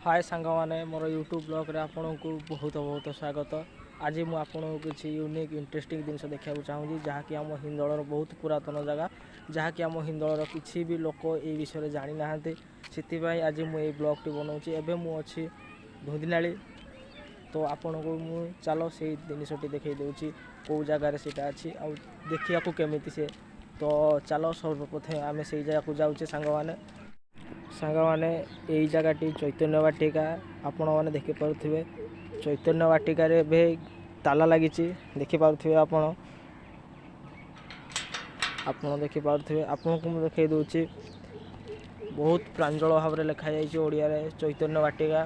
ହାଏ ସାଙ୍ଗମାନେ, ମୋର ୟୁଟ୍ୟୁବ୍ ବ୍ଲଗ୍ରେ ଆପଣଙ୍କୁ ବହୁତ ବହୁତ ସ୍ୱାଗତ। ଆଜି ମୁଁ ଆପଣଙ୍କୁ କିଛି ୟୁନିକ୍ ଇଣ୍ଟରେଷ୍ଟିଂ ଜିନିଷ ଦେଖିବାକୁ ଚାହୁଁଛି, ଯାହାକି ଆମ ହିନ୍ଦୋଳର ବହୁତ ପୁରାତନ ଜାଗା, ଯାହାକି ଆମ ହିନ୍ଦୋଳର କିଛି ବି ଲୋକ ଏଇ ବିଷୟରେ ଜାଣିନାହାନ୍ତି। ସେଥିପାଇଁ ଆଜି ମୁଁ ଏଇ ବ୍ଲଗ୍ଟି ବନାଉଛି। ଏବେ ମୁଁ ଅଛି ଧୁନ୍ଦିନାଳି। ତ ଆପଣଙ୍କୁ ମୁଁ ଚାଲ ସେଇ ଜିନିଷଟି ଦେଖାଇ ଦେଉଛି, କେଉଁ ଜାଗାରେ ସେଇଟା ଅଛି ଆଉ ଦେଖିବାକୁ କେମିତି ସେ। ତ ଚାଲ, ସର୍ବପ୍ରଥମେ ଆମେ ସେଇ ଜାଗାକୁ ଯାଉଛେ ସାଙ୍ଗମାନେ। ସାଙ୍ଗମାନେ, ଏଇ ଜାଗାଟି ଚୈତନ୍ୟ ବାଟିକା, ଆପଣମାନେ ଦେଖିପାରୁଥିବେ। ଚୈତନ୍ୟ ବାଟିକାରେ ଏବେ ତାଲା ଲାଗିଛି, ଦେଖିପାରୁଥିବେ ଆପଣ। ଆପଣ ଦେଖିପାରୁଥିବେ, ଆପଣଙ୍କୁ ମୁଁ ଦେଖାଇ ଦେଉଛି। ବହୁତ ପ୍ରାଞ୍ଜଳ ଭାବରେ ଲେଖାଯାଇଛି ଓଡ଼ିଆରେ ଚୈତନ୍ୟ ବାଟିକା।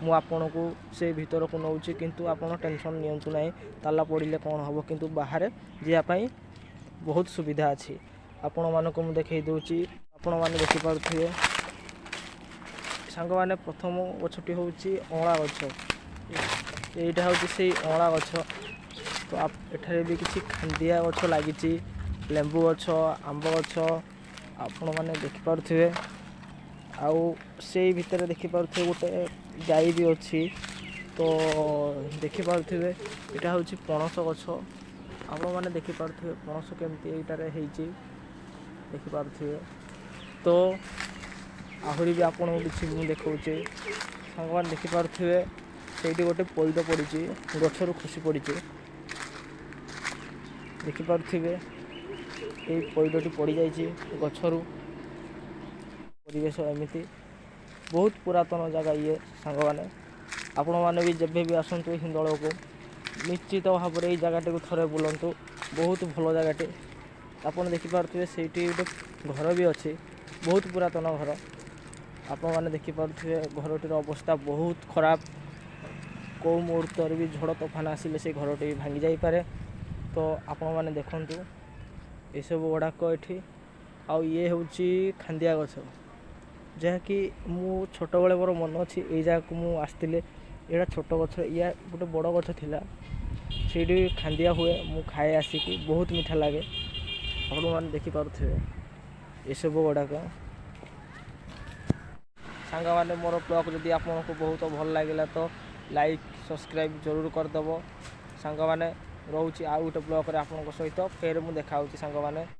ମୁଁ ଆପଣଙ୍କୁ ସେ ଭିତରକୁ ନେଉଛି, କିନ୍ତୁ ଆପଣ ଟେନସନ୍ ନିଅନ୍ତୁ ନାହିଁ, ତାଲା ପଡ଼ିଲେ କ'ଣ ହେବ, କିନ୍ତୁ ବାହାରେ ଯିବା ପାଇଁ ବହୁତ ସୁବିଧା ଅଛି। ଆପଣମାନଙ୍କୁ ମୁଁ ଦେଖାଇ ଦେଉଛି, ଆପଣମାନେ ଦେଖିପାରୁଥିବେ। ସାଙ୍ଗମାନେ, ପ୍ରଥମ ଗଛଟି ହେଉଛି ଅଁଳା ଗଛ। ଏଇଟା ହେଉଛି ସେଇ ଅଁଳା ଗଛ। ତ ଏଠାରେ ବି କିଛି ଖାନ୍ଦିଆ ଗଛ ଲାଗିଛି, ଲେମ୍ବୁ ଗଛ, ଆମ୍ବ ଗଛ, ଆପଣମାନେ ଦେଖିପାରୁଥିବେ। ଆଉ ସେଇ ଭିତରେ ଦେଖିପାରୁଥିବେ ଗୋଟେ ଗାଈ ବି ଅଛି। ତ ଦେଖିପାରୁଥିବେ, ଏଇଟା ହେଉଛି ପଣସ ଗଛ। ଆପଣମାନେ ଦେଖିପାରୁଥିବେ ପଣସ କେମିତି ଏଇଟାରେ ହେଇଛି, ଦେଖିପାରୁଥିବେ। ତ ଆହୁରି ବି ଆପଣଙ୍କୁ କିଛି ମୁଁ ଦେଖାଉଛି। ସାଙ୍ଗମାନେ, ଦେଖିପାରୁଥିବେ ସେଇଠି ଗୋଟେ ପଇଡ଼ ପଡ଼ିଛି, ଗଛରୁ ଖସି ପଡ଼ିଛି। ଦେଖିପାରୁଥିବେ, ଏଇ ପଇଡ଼ଟି ପଡ଼ିଯାଇଛି ଗଛରୁ। ପରିବେଶ ଏମିତି ବହୁତ ପୁରାତନ ଜାଗା ଇଏ। ସାଙ୍ଗମାନେ, ଆପଣମାନେ ବି ଯେବେ ବି ଆସନ୍ତୁ ହିନ୍ଦୋଳକୁ, ନିଶ୍ଚିତ ଭାବରେ ଏଇ ଜାଗାଟିକୁ ଥରେ ବୁଲନ୍ତୁ। ବହୁତ ଭଲ ଜାଗାଟି। ଆପଣ ଦେଖିପାରୁଥିବେ ସେଇଠି ଗୋଟେ ଘର ବି ଅଛି, ବହୁତ ପୁରାତନ ଘର। ଆପଣମାନେ ଦେଖିପାରୁଥିବେ ଘରଟିର ଅବସ୍ଥା ବହୁତ ଖରାପ। କେଉଁ ମୁହୂର୍ତ୍ତରେ ବି ଝଡ଼ ତୋଫାନ ଆସିଲେ ସେ ଘରଟି ଭାଙ୍ଗି ଯାଇପାରେ। ତ ଆପଣମାନେ ଦେଖନ୍ତୁ ଏସବୁ ଗୁଡ଼ାକ ଏଠି। ଆଉ ଇଏ ହେଉଛି ଖାନ୍ଦିଆ ଗଛ, ଯାହାକି ମୁଁ ଛୋଟବେଳେ ମୋର ମନେ ଅଛି ଏଇ ଜାଗାକୁ ମୁଁ ଆସିଥିଲି। ଏଇଟା ଛୋଟ ଗଛ, ଇୟା ଗୋଟେ ବଡ଼ ଗଛ ଥିଲା। ସେଇଠି ଖାନ୍ଦିଆ ହୁଏ, ମୁଁ ଖାଏ ଆସିକି, ବହୁତ ମିଠା ଲାଗେ। ଆପଣମାନେ ଦେଖିପାରୁଥିବେ ଏସବୁ ଗୁଡ଼ାକ। ସାଙ୍ଗମାନେ, ମୋର ବ୍ଲଗ୍ ଯଦି ଆପଣଙ୍କୁ ବହୁତ ଭଲ ଲାଗିଲା ତ ଲାଇକ୍, ସବସ୍କ୍ରାଇବ୍ ଜରୁର କରିଦେବ। ସାଙ୍ଗମାନେ, ରହୁଛି, ଆଉ ଗୋଟେ ବ୍ଲଗ୍ରେ ଆପଣଙ୍କ ସହିତ ଫେର ମୁଁ ଦେଖା ହେଉଛି ସାଙ୍ଗମାନେ।